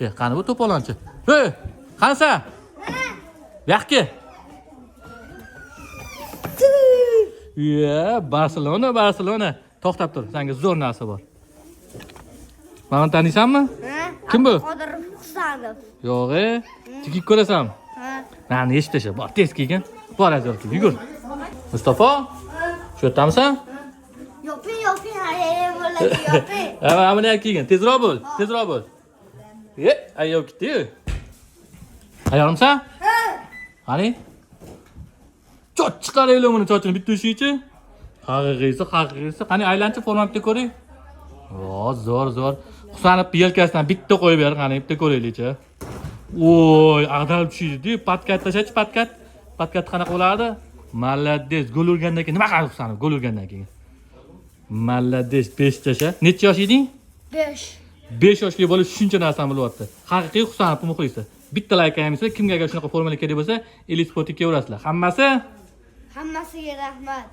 Qani bu to'polonchi? Ey, qanisan? Bu yoqqa kel. Ya, Barselona, Barselona. To'xtab tur, senga zo'r narsa bor. Mani taniysanmi? Ha? Kim bu? Qodir Husanov. Yo'q, e. Kiyib ko'rasanmi? Ha. Mani yechib tasha. Bor, tez kiygin. Bor, aziz, yugur. Mustafa, shu yerdamisan? Yoping, yoping, hayal bo'ladi, yoping. Ha, mana buni ham kiygin. Tezroq bo'l, tezroq bo'l. E, ayov ketdi-yu. Tayyormisan? Qani? Choch chiqaraylik buni chochini bitta ushichi. Haqiqiysi, haqiqiysi. Qani aylanchi formani bitta ko'ring. O, zo'r, zo'r. Husanov yelkasidan bitta qo'yib ber, qani bitta ko'raylikchi. Oy, ag'darib tushdi-yu. Подкат tashlachi, подкат. Подкат qanaqa bo'lardi? Молодец. Gol urgandan keyin nima qiladi Husanov gol urgandan keyin? Молодец, 5 tasha. Necha yosh eding? 5. 5 yoshli bola shuncha narsani bilyapti. Haqiqiy Husanov muxlisi. Bitta layk qo'yamizlar, kimga agar shunaqa formalar kerak bo'lsa, Elite Sportga kelaverasizlar. Hammasi Hammasiga rahmat.